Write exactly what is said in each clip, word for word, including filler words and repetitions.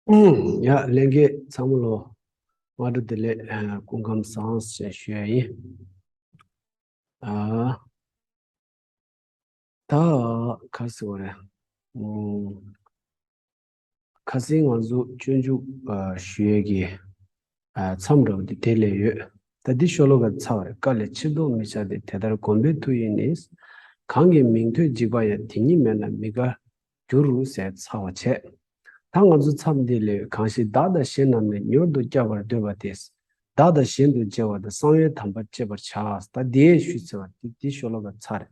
ཡ། ལྷན་རྒྱས་ཚང་མ་ལོ། སྔ་དྲོ་བདེ་ལེགས། ཨ། སྐུ་ཁམས་བཟང་ཞེས་ཞུ་ཡ་ཡིན། ཨ། ད་ག་རེ་ཟེར་དགོས་རེད། ཨུམ། ཁ་སང་ང་ཚོ་སྤྱོད་འཇུག་ཨ་ཞུ་ཡས་ཀྱི་ཨ་མཚམས་འདྲ་བོ་དེ་དེ་ལས་ཡོད། ད་འདི་ཤོ་ལོ་ཀ་ཚར་བ་རེད། བཀའ་ལས་ཕྱིར་ལྡོག་མི་བྱ་སྟེ། དེ་ལྟར་གོམས་པའི་མཐུ་ཡིས་ནི། གང་གི་མིང་ཐོས་འཇིགས་པ་ཡང་། དེ་ཉིད་མེད་ན་མི་དགའ་འགྱུར་ཟེར་ཚར་བ་བྱས། ད་ང་ཚོ་མཚམས་འདི་ལས་ཡོད། གང་ཞིག་བདག་དང་གཞན་རྣམས་ནི། མྱུར་དུ་བསྐྱབ་པར་འདོད་པ་དེས། བདག་དང་གཞན་དུ་བརྗེ་བ་དང་། གསང་བའི་དམ་པར་བརྗེ་བར་བྱ། ད་འདི་ཞུས་ཚར་བ། འདི་འདི་ཤོ་ལོ་ཀ་ཚར་རེད།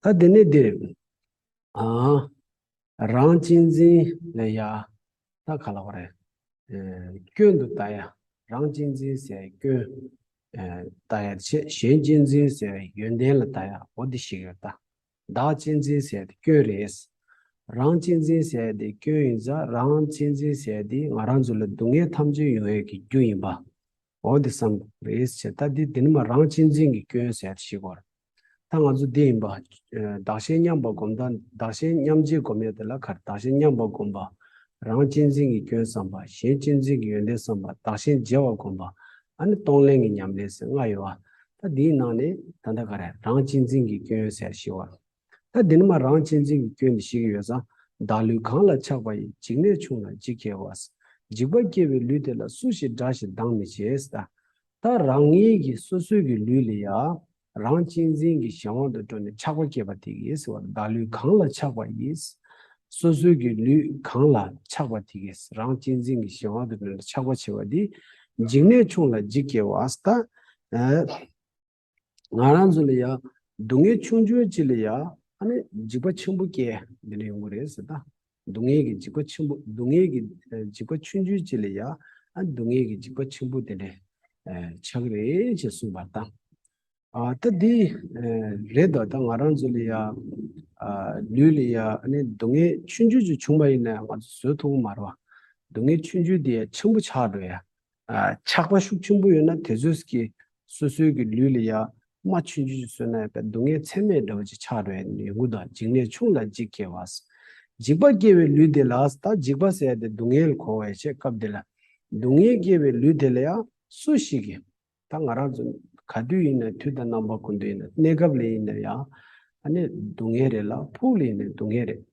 ད་འདི་ནས་འདི་རེད། ཨ། རང་གཅེས་འཛིན་ལ་ཡ། ད་ག་ལབ་དགོས་རེད། ཨེ། སྐྱོན་དུ་ལྟ་ཡ། རང་གཅེས་འཛིན་ཟེར་སྐྱོན། ཨེ། ལྟ་ཡ་བྱས། གཞན་གཅེས་འཛིན་ཟེར་ཡོན་ཏན་ལ་ལྟ་ཡ། འོ་འདི་ཞིག་ཡོད་ད། བདག་གཅེས་འཛིན་ཟེར་དེ་སྐྱོན་རེད། རང་གཅེས་འཛིན་ཟེར་དེ་སྐྱོན་ཡིན་ཙང་། རང་གཅེས་འཛིན་ཟེར་དེ་ང་རང་ཚོ་ལ་སྡུག་བསྔལ་ཐམས་ཅད་ཡོང་ཡས་ཀྱི་རྒྱུ་ཡིན་པ། འོ་འདི་བསམ་དགོས་རེད་ཟེར། ད་འདི་འདི་ནི་མ་རང་གཅེས་འཛིན་གྱི་སྐྱོན་ཟེར་ཞིག་གོ། ད་ང་ཚོ་འདི་ཡིན་པ། ཨ། བདག་གཞན་མཉམ་པ་སྒོམ་སྟངས། བདག་གཞན་མཉམ་བརྗེ་སྒོམ་ཡས་དེ་ལ་ག་རེ། བདག་གཞན་མཉམ་པ་སྒོམ་པ། རང་གཅེས་འཛིན་གྱི་སྐྱོན་བསམ་པ། གཞན་གཅེས་འཛིན་གྱི་ཡོན་ཏན་བསམ་པ། བདག་གཞན་བརྗེ་བ་སྒོམ་པ། ཨ་ནི་གཏོང་ལེན་གྱི་ཉམས་ལེན་ཟེར་ལྔ་ཡོད་པ། ད་འདིའི་ནང་ནས་ད་ལྟ་ག་རེ། རང་གཅེས་འཛིན་གྱི་སྐྱོན་ཟེར་ཞིག་གོ། ད་འདི་ནི་མ་རང་གཅེས་འཛིན་གྱི་སྐྱོན་འདི་ཞིག་ཡོད་ཙང་། བདག་ལུས་གང་ལ་ཆགས་པ་ཡིས། འཇིགས་གནས་ཆུང་ལ་འཇིགས་སྐྱེ་བ། འཇིགས་པ་སྐྱེ་བའི་ལུས་དེ་ལ། སུ་ཞིག་དགྲ་ཞིག་སྡང་མི་བྱེད། ད་ད་རང་ཉིད་ཀྱི་སོ་སོའི་གི་ལུས་ལ་ཡ་རང་གཅེས་འཛིན་གྱི་གཞན་དབང་དུ་འགྲོ་ནས་ཆགས་པ་སྐྱེས་པ་དེ་གིས་ཟེར་བ། བདག་ལུས་གང་ལ་ཆགས་པ་ཡིས། སོ་སོའི་གི་ལུས་གང་ལ་ཆགས་པ་དེ་གིས། རང་གཅེས་འཛིན་གྱི་གཞན་དབང་དུ་འགྲོ་ནས་ཆགས་པ་བྱེད་པ་དེ། འཇིགས་གནས་ཆུང་ལ་འཇིགས་སྐྱེ་བ། ད་ཨ། ང་རང་ཚོ་ལ་ཡ་སྡུག་བསྔལ་ཆུང་ཆུང་ཅིག་ལ་ཡ་ཨ་ནི་འཇིགས་པ་ཆེན་པོ་སྐྱེ་འདི་འདྲ་ཡོང་གི་རེད་ཟེར་ད། སྡུག་བསྔལ་གྱི་འཇིགས་པ་ཆེན་པོ། སྡུག་བསྔལ་གྱི་ཨ་འཇིགས་པ་ཆུང་ཆུང་ཅིག་ལ་ཡ་ཨ་སྡུག་བསྔལ་གྱི་འཇིགས་པ་ཆེན་པོ་དེ་འདྲ་ཨ་ཆགས་ཀྱི་རེད་ཅེས་གསུངས་པ་དང་། ཨ། ད་འདི་ཨ་རེད་དོ། ད་ང་རང་ཚོ་ལ་ཡ་ཨ་ལུས་ལ་ཡ་ཨ་ནི་སྡུག་བསྔལ་ཆུང་ཆུང་ཅིག་བྱུང་བ་ཡིན་ན་ང་ཚོ་བཟོད་ཐུབ་ཀྱི་མ་རེད་པ། སྡུག་བསྔལ་ཆུང་ཆུང་དེ་ཡ་ཆེན་པོ་ཆགས་འགྲོ་ཡ། ཨ། ཆགས་པ་ཤུགས་ཆེན་པོ་ཡོད་ན་དེ་ཚོས་ཀྱིས་སོ་སོའི་གི་ལུས་ལ་ཡ་རྨ་ཆུང་ཆུང་ཅིག་བཟོས་ན་ཡང་སྡུག་བསྔལ་ཚད་མེད་འདྲ་བོ་ཅིག་ཆགས་འགྲོ་ཡ་ཡོང་གི་འདུག་འཇིགས་གནས་ཆུང་ལ་འཇིགས་སྐྱེ་བ། འཇིགས་པ་སྐྱེ་བའི་ལུས་དེ་ལ། ད་འཇིགས་པ་ཟེར་ཡ་དེ་སྡུག་བསྔལ་གོ་བའི་ཆེད་སྐབས་དེ་ལ། སྡུག་བསྔལ་སྐྱེ་བའི་ལུས་དེ་ལ་ཡང་སུ་ཞིག་གིས། ད་ང་རང་ཚོ་ག་དུས་ཡིན་ན། དུས་དང་རྣམ་པ་ཀུན་ཏུ་ཡིན་ན། གནས་སྐབས་ལ་ཡིན་ན་ཡང་ཨ་ནི་སྡུག་བསྔལ་རེད་ལ། ཕུགས་ལ་ཡིན་ན་སྡུག་བསྔལ་རེད།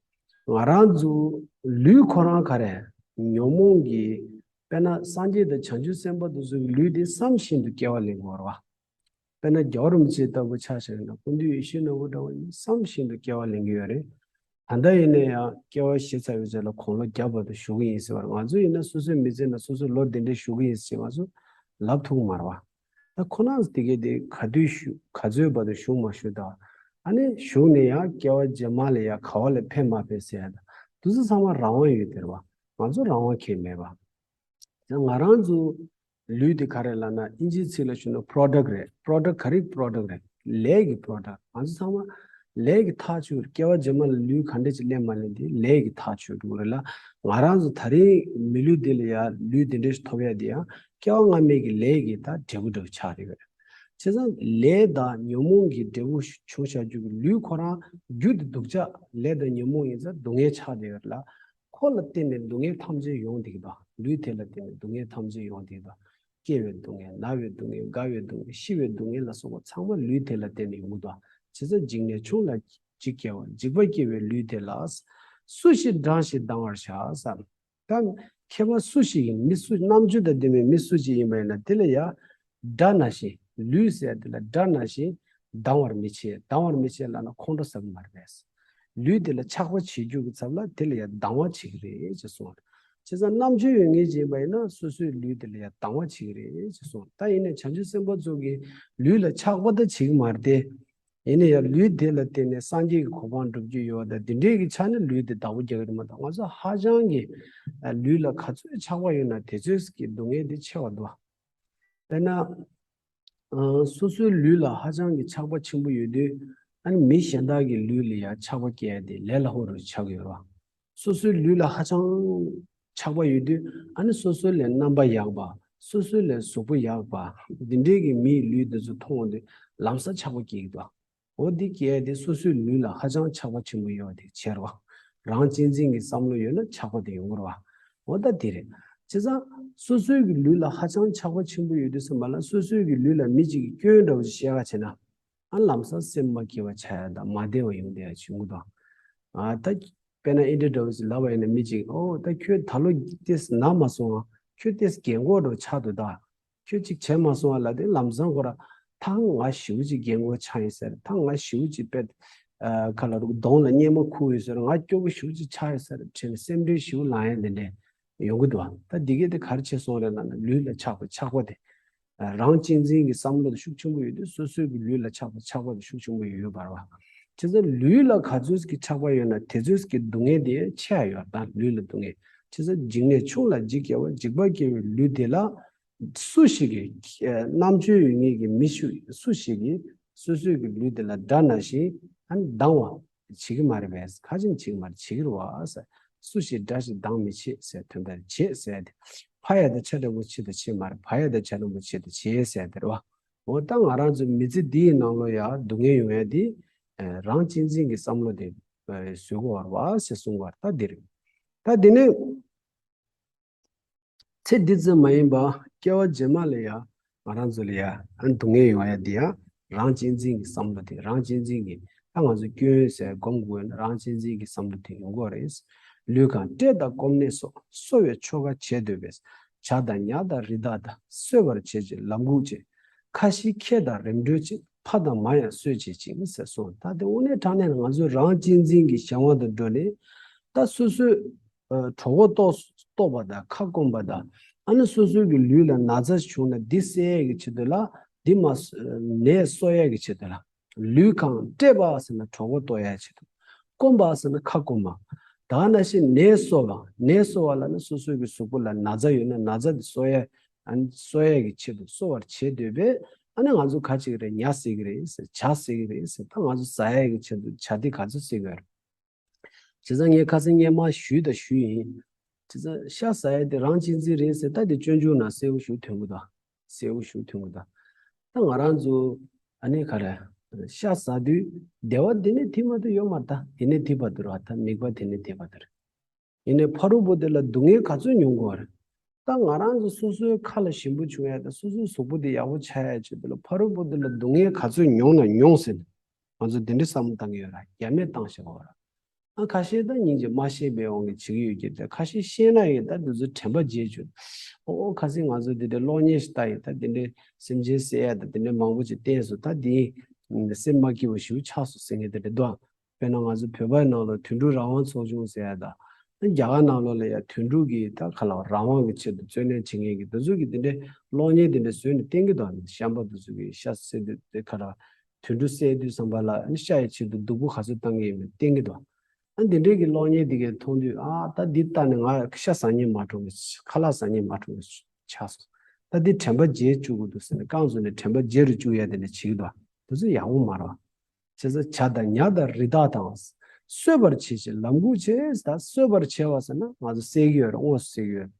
ང་རང་ཚོ་ལུས་ཁོ་རང་ག་རེ། ཉོན་མོངས་ཀྱི། དཔེར་ན་སངས་རྒྱས་དང་བྱང་ཆུབ་སེམས་དཔའ་དེ་ཚོ་གི་ལུས་དེ་བསམ་བཞིན་དུ་སྐྱེ་བ་ལེན་དགོས་རེད་པ། དཔེར་ན་རྒྱལ་བ་རིན་པོ་ཆེ་ལྟ་བུ་ཆ་བཞག་ན་ཀུན་འདུས་ཡེ་ཤེས་ནོར་བུ་འདྲ་བོ་ཡིན། བསམ་བཞིན་དུ་སྐྱེ་བ་ལེན་གྱི་ཡོད་རེད། ད་ལྟ་ཡིན་ན་ཡང་སྐྱེ་བ་བཞེས་ཚར་བའི་རྗེས་ལ་དགུང་ལོ་བརྒྱ་བར་དུ་བཞུགས་ཀྱི་ཡིན་ཟེར་བ། ང་ཚོ་ཡིན་ན་སོ་སོའི་མི་ཚེ་ནང་སོ་སོ་ལོ་འདི་འདྲའི་བཞུགས་ཀྱི་ཡིན་ཟེར་ང་ཚོ་ལབ་ཐུབ་ཀྱི་མ་རེད་པ། ད་ཁོ་རང་ཚོ་དེ་གས་དེ་ག་དུས་བཞུགས། ག་ཚོད་བར་དུ་བཞུགས་མ་བཞུགས་དང་། ཨ་ནི་བཞུགས་ནས་ཡང་སྐྱེ་བ་རྗེས་མ་ལ་ཡང་ག་བ་ལ་ཕེབས་མ་ཕེབས་ཟེར་ཡ་དང་། དེ་ཚོ་ཚང་མ་རང་དབང་ཡོད་དེ་རེད་པ། ང་ཚོ་རང་དབང་གང་ཡང་མེད་པ། ང་རང་ཚོ་ལུས་དེ་ག་རེ་ལབ་ན། ཨིན་ཇིའི་ཚིག་ལ་ཞུ་ན་པྲོ་ཌག་རེད། པྲོ་ཌག་ག་རེ་པྲོ་ཌག་རེད། ལས་ཀྱི་པྲོ་ཌག་ང་ཚོ་ཚང་མ་ལས་ཀྱི་ཐག་ཆོད། སྐྱེ་བ་རྗེས་མ་ལ་ལུས་ག་འདྲ་ཅིག་ལེན་མ་ལེན་དེ་ལས་ཀྱི་ཐག་ཆོད་འགྲོ་གི་རེད་ལ། ང་རང་ཚོ་ད་རེས་མི་ལུས་འདི་ལ་ཡ་ལུས་འདི་འདྲ་ཞིག་ཐོབ་ཡ་དེ་ཡང་སྐྱེ་བ་སྔ་མའི་གི་ལས་ཀྱི་ད་འབྲས་བུ་འདྲ་བོ་ཆགས་རེད་པས། བྱས་ཙང་ལས་དང་ཉོན་མོངས་ཀྱི་འབྲས་བུ་བྱུང་བཞག་རྒྱུ་གི་ལུས་ཁོ་རང་རྒྱུ་དེ་སྡུག་ཅག་ལས་དང་ཉོན་མོངས་ཡིན་ཙང་སྡུག་བསྔལ་ཆགས་བསྡད་ཡོད་རེད་ལ། ཁོ་ལ་བརྟེན་ནས་སྡུག་བསྔལ་ཐམས་ཅད་ཡོང་བསྡད་ཀྱི་འདུག་ལུས་དེ་ལ་བརྟེན་ནས་སྡུག་བསྔལ་ཐམས་ཅད་ཡོང་བསྡད་ཀྱི་འདུག་སྐྱེ་བའི་སྡུག་བསྔལ། ན་བའི་སྡུག་བསྔལ། རྒ་བའི་སྡུག་བསྔལ། ཤི་བའི་སྡུག་བསྔལ་ལ་སོགས་པ་ཚང་མ་ལུས་དེ་ལ་བརྟེན་ནས་ཡོང་གི་འདུག་བྱས་ཙང་འཇིགས་གནས་ཆུང་ལ་འཇིགས་སྐྱེ་བ། འཇིགས་པ་སྐྱེ་བའི་ལུས་དེ་ལ། སུ་ཞིག་དགྲ་ཞིག་སྡང་བར་བྱ་ཟེར། ད་མཁས་པ་སུ་ཞིག་ཡིན། མི་སུ། རྣམ་དཔྱོད་དང་ལྡན་པའི་མི་སུ་ཞིག་ཡིན་པ་ཡིན་ན་དེ་ལ་ཡ་དགྲ་ནང་བཞིན། ལུས་ཟེར་དེ་ལ་དགྲ་ནང་བཞིན་སྡང་བར་མི་བྱེད། སྡང་བར་མི་བྱེད་ལབ་ན་ཁོང་ཁྲོ་ཟ་གི་མ་རེད་པས། ལུས་དེ་ལ་ཆགས་པ་བྱེད་རྒྱུ་གི་ཚབ་ལ་དེ་ལ་ཡ་སྡང་བ་བྱེད་ཀྱི་རེད་ཅེས་གསུངས། བྱས་ཙང་རྣམ་དཔྱོད་ཡོད་མཁན་ཅིག་ཡིན་པ་ཡིན་ན་སོ་སོའི་ལུས་དེ་ལ་ཡ་སྡང་བ་བྱེད་ཀྱི་རེད་ཅེས་གསུངས། ད་ཡིན་ནའི་བྱང་ཆུབ་སེམས་དཔའ་ཚོ་གི་ལུས་ལ་ཆགས་པ་ད་བྱེད་ཀྱི་མ་རེད་དེ། ཡིན་ན་ཡང་ལུས་དེ་ལ་བརྟེན་ནས་སངས་རྒྱས་ཀྱི་གོ་འཕང་སྒྲུབ་རྒྱུ་ཡོད་དང་འདི་འདྲའི་གི་ཆ་ནས་ལུས་དེ་བདག་པོ་རྒྱག་གི་རེད་མ་གཏོགས། ང་ཚོ་ཧ་ཅང་གི་ལུས་ལ་ག་ཚོད་ཆགས་པ་ཡོད་ན་དེ་ཚོད་ཀྱི་སྡུག་བསྔལ་དེ་ཆེ་བ་འདུག་དཔེར་ན། སོ་སོའི་ལུས་ལ་ཧ་ཅང་གི་ཆགས་པ་ཆེན་པོ་ཡོད་དུས། ཨ་ནི་མི་གཞན་དག་གི་ལུས་ལ་ཡང་ཆགས་པ་སྐྱེ་ཡ་དེ་ལས་སླ་པོ་རུ་ཆགས་ཡོད་རེད་བ། སོ་སོའི་ལུས་ལ་ཧ་ཅང་ཆགས་པ་ཡོད་དུས། ཨ་ནི་སོ་སོ་ལས་རྣམ་པ་ཡག་པ། སོ་སོ་ལས་གཟུགས་པོ་ཡག་པ། འདི་འདྲའི་གི་མིའི་ལུས་འདི་ཚོ་མཐོང་དུས་ལམ་སང་ཆགས་པ་སྐྱེ་གི་འདུག་འོ་འདི་སྐྱེ་དེ་སོ་སོའི་ལུས་ལ་ཧ་ཅང་ཆགས་པ་ཆེན་པོ་ཡོད་དེ་ཆེ་རེད་བ། རང་གཅེས་འཛིན་གྱི་བསམ་བློ་ཡོད་ན་ཆགས་པ་དེ་ཡོང་གི་རེད་བ། འོ་ད་དེ་རེད། བྱས་ཙང་སོ་སོའི་གི་ལུས་ལ་ཧ་ཅང་ཆགས་པ་ཆེན་པོ་ཡོད་དུས་ཙམ་པ་ལ་སོ་སོའི་གི་ལུས་ལ་མི་གཅིག་གིས་སྐྱོན་འདྲ་བོ་ཞིག་བཤད་ག་བྱས་ན། ཨ་ལམ་སང་སེམས་མ་སྐྱིད་པ་ཆགས་ཡ་དང་མ་བདེ་བ་ཡོང་བསྡད་ཡ་བྱུང་གི་འདུག་ཨ་ད་དཔེར་ན་ཨེ་འདྲ་འདྲ་བོ་ཞིག་ལབ་པ་ཡིན་ན་མི་གཅིག་ཨོ་ད་ཁྱོད་ད་ལོ་ཏིས་ན་མ་སོང་ཨ། ཁྱོད་ཏིས་རྒན་གོག་འདྲ་བོ་ཆགས་འདུག་ད། ཁྱོད་ཅིག་བྱས་མ་སོང་བ་ལ་དེ་ལམ་སང་ཁོ་ར་ད་ང་ཞེ་པོ་ཅིག་རྒན་གོག་ཆགས་ཡིན་ཟེར། ད་ང་ཞེ་པོ་ཅིག་དཔེ་ཨ་ཁ་ལ་རུ་གདོང་ལ་གཉེར་མ་ཁུག་ཡོད་ཟེར། ང་སྐྱོ་པོ་ཞེ་པོ་ཅིག་ཆགས་ཡོད་ཟེར་དྲན་ནས་སེམས་ཁྲལ་ཞེ་པོ་ལངས་ཡ་དེ་འདྲས་ཡོང་གི་འདུག་ད་འདི་གས་དེ་ག་རེ་བྱས་སོང་རེད་ལབ་ན་ལུས་ལ་ཆགས་པ་ཆགས་པ་དེ་རང་གཅེས་འཛིན་གྱི་བསམ་བློ་དེ་ཤུགས་ཆེན་པོ་ཡོད་དུས་སོ་སོའི་གི་ལུས་ལ་ཆགས་པ་ཆགས་པ་དེ་ཤུགས་ཆེན་པོ་ཡོད་ཡོད་པ་རེད་བ། བྱས་ཙང་ལུས་ལ་ག་ཚོད་ཀྱི་ཆགས་པ་ཡོད་ན་དེ་ཚོད་ཀྱི་སྡུག་བསྔལ་དེ་ཆེ་ཡ་ཡོད་ད་ལུས་ལ་སྡུག་བསྔལ། བྱས་ཙང་འཇིགས་ནས་ཆུང་ལ་འཇིགས་སྐྱེ་བ་འཇིགས་པ་སྐྱེ་བའི་ལུས་དེ་ལ། སུ་ཞིག་གིས་རྣམ་དཔྱོད་ཡོད་མཁན་གྱི་མི་ཞིག་སུ་ཞིག་གིས་སོ་སོའི་གི་ལུས་དེ་ལ་དགྲ་ནང་བཞིན་ཨ་ནི་སྡང་བ་བྱེད་ཀྱི་མ་རེད་པས། ཁ་ཅིག་བྱེད་ཀྱི་མ་རེད། བྱེད་ཀྱི་རེད་བ་ཟེར། སུ་ཞིག་དགྲ་ཞིག་སྡང་མི་བྱེད་ཟེར་དོན་དག་བྱེད་ཟེར་ཏེ། ཕ་ཡ་དང་ཆ་འདྲ་པོ་ཆེད་དུ་བྱེད་མ་རེད། བ་ཡ་དང་ཆ་འདྲ་པོ་ཆེད་དུ་བྱེད་ཟེར་དེ་རེད་བ། འོ་ད་ང་རང་ཚོ་མི་ཚེ་འདིའི་ནང་ལོ་ཡ་སྡུག་བསྔལ་ཡོང་ཡ་དེ་རང་གཅེས་འཛིན་གྱི་བསམ་བློ་དེ་བཟོ་དགོས་བ་རེད་བ་ཟེར་གསུངས་པ་རེད། ད་འདི་རེད། ད་འདི་ནས། ཚེ་འདི་ཙམ་མ་ཡིན་པ་སྐྱེ་བ་རྗེས་མ་ལ་ཡང་ང་རང་ཚོ་ལ་ཡང་སྡུག་བསྔལ་ཡོང་ཡ་འདི་ཡང་རང་གཅེས་འཛིན་གྱི་བསམ་བློ་དེ་རང་གཅེས་འཛིན་གྱི་ད་ང་ཚོ་སྐྱོན་ཟེར་སྒོམ་དགོས་ན་རང་གཅེས་འཛིན་གྱི་བསམ་བློ་དེ་ཡོང་དགོས་རེད། ལུས་གང་བཀྲེས་དང་སྐོམ་ནད་སོགས་གསོ་བའི་ཆོ་ག་བྱེད་འདོད་པས། བྱ་དང་ཉ་དང་རི་དྭགས་དང་གསོད་པར་བྱེད་ཅིང་ལམ་འགུག་ཅིང་། ཁ་ཞེ་ཁྱེར་དང་རིམ་གྲོ་ཅིང་ཕ་དང་མ་ཡང་གསོད་བྱེད་ཅིང་ཟེར་གསུངས། ད་དེ་དངོས་གནས་དྲང་གནས་ང་ཚོ་རང་གཅེས་འཛིན་གྱི་བྱ་བ་དང་འགྲོ་ནས་ད་སོ་སོའི་གྲོད་ཁོག་ལྟོགས་ལྟོགས་པ་དང་ཁ་སྐོམ་པ་དང་ཨ་ནི་སོ་སོའི་གི་ལུས་ལ་ན་ཚ་བྱུང་ན་འདི་སེལ་ཡས་ཀྱི་ཆེད་དུ་ལ་འདི་མ་ནད་གསོ་ཡས་ཀྱི་ཆེད་དུ་ལ་ལུས་གང་བཀྲེས་པ་ཟེར་ན་གྲོད་ཁོག་ལྟོགས་ཡས་ཆེད་དུ་སྐོམ་པ་ཟེར་ན་ཁ་སྐོམ་པ་ད་ག་ནང་བཞིན་ནད་གསོ་བ་ནད་གསོ་བ་ལ་ནི་སོ་སོའི་གི་གཟུགས་པོ་ལ་ན་ཚ་ཡོད་ན་ན་ཚ་འདི་གསོ་ཡས་ཨ་ནི་གསོ་ཡས་ཀྱི་ཆེད་དུ་གསོ་བར་བྱེད་འདོད་པས་ཨ་ནི་ང་ཚོ་ག་ཅིག་རེད་ཉ་ཟེར་གི་རེད་ཟེར་བྱ་ཟེར་གི་རེད་ཟེར་ད་ང་ཚོ་ཟ་ཡས་ཀྱི་ཆེད་དུ་བྱ་འདི་ག་ཚོད་ཟེར་གི་རེད། བྱས་ཙང་ངས་ཁ་སང་སྔས་མ་ཞུས་དང་ཞུས་ཡིན། བྱས་ཙང་ཤ་ཟ་ཡས་དེ་རང་གཅེས་འཛིན་རེད་ཟེར་ད་དེ་སྤྱོད་འཇུག་ནང་གསལ་པོ་ཞིག་ཐོན་གི་འདུག་གསལ་པོ་ཞིག་ཐོན་གི་འདུག་ད་ང་རང་ཚོ་ཨ་ནི་ག་རེ་ཤ་ཟ་དུས་བདེ་བ་དེ་ནས་དེ་མ་གཏོགས་ཡོད་མ་རེད། ད་དེ་ནས་དེ་བར་དུ་རེད་བ། ད་དམིགས་པ་དེ་ནས་དེ་བར་དུ་རེད། ཡིན་ནའི་ཕ་རོལ་པོ་དེ་ལ་སྡུག་བསྔལ་ག་ཚོད་མྱོང་དགོས་རེད། ད་ང་རང་ཚོ་སོ་སོའི་ཁ་ལ་ཞིམ་པོ་བྱུང་ཡ་དང་སོ་སོའི་གཟུགས་པོ་དེ་ཡག་པོ་ཆགས་ཡ་ཆེད་དུ་ལ་ཕ་རོལ་པོ་དེ་ལ་སྡུག་བསྔལ་ག་ཚོད་མྱོང་ན་མྱོང་ཟེར་ནས་ང་ཚོ་དེ་འདྲའི་བསམ་བློ་བཏང་གི་ཡོད་ར། ཡ་མེད་བཏང་བཞག་པ་ར། ཨ་ཁ་ཤས་ད་སྙིང་རྗེ་མ་ཤེས་པའི་དབང་གིས་བྱེད་ཀྱི་ཡོད་ཀྱི་རེད། ཁ་ཤས་ཤེས་ན་ཡང་ད་དེ་ཚོ་དྲན་པ་བརྗེད་བཅུག་ཨོ་ཨོ་ཁ་སང་ང་ཚོ་དེ་འདྲའི་གློག་བརྙན་ཞིག་ལྟ་ཡིན། ད་དེ་འདྲའི་སེམས་ཅན་བསད་ཡ་ད་དེ་འདྲའི་མང་པོ་ཅིག་བསྟན་སོང་། ད་དེ་སེམས་མ་སྐྱིད་པ་ཞིག་ཆགས་སོང་ཟེར་མཁན་དེ་འདྲ་འདུག་དཔེར་ན་ང་ཚོ་བོད་པའི་ནང་ལ་དུད་འགྲོ་རང་དབང་ཚོགས་ཆུང་ཟེར་ཡ་དང་། རྒྱ་གར་ནང་ལོགས་ལ་ཡ་དུད་འགྲོ་གི་ད་ག་ལ་རང་དབང་གི་ཆེད་དུ་རྩོད་ལེན་བྱེད་མཁན་གྱི་དེ་ཚོ་གི་དེ་འདྲའི་གློག་བརྙན་དེ་འདྲ་བཟོས་ནས་བསྟན་གྱི་འདུག་ཤམ་པ་དེ་ཚོ་གི་ཤ་བསད་དུས་དེ་ག་ལ་དུད་འགྲོ་བསད་དུས་ཙམ་པ་ལ་ཤ་ཡི་ཆེད་དུ་སྡུག་པོ་ག་ཚོད་བཏང་གི་ཡིན་མིན་བསྟན་གྱི་འདུག་ཨ་འདི་འདྲའི་གི་གློག་བརྙན་དེ་གས་མཐོང་དུས་ཨ་ད་འདི་ལྟ་ནས་ང་ཤ་ཟ་སྙིང་མ་འདོད་མཁན་ཁ་ལག་ཟ་སྙིང་མ་འདོད་མཁན་ཆགས་སོང་། ད་འདི་དྲན་པ་བརྗེད་བཅུག་དགོས་འདུག་ཟེར་ནས་རྐང་བཙུགས་ནས་དྲན་པ་བརྗེད་རུ་བཅུག་ཡ་དེ་འདྲ་བྱེད་ཀྱི་འདུག་དེ་ཚོ་ཡག་པོ་མ་རེད་བ། བྱས་ཙང་བྱ་དང་ཉ་དང་རི་དྭགས་དང་། གསོད་པར་བྱེད་ཅིང་ལམ་འགུག་བྱེད། ད་གསོད་པར་བྱེད་པ་ཟེར་ན་ང་ཚོ་བསད་ཀྱི་ཡོད་རེད། དངོས་སུ་བསད་ཀྱི་ཡོད་རེད།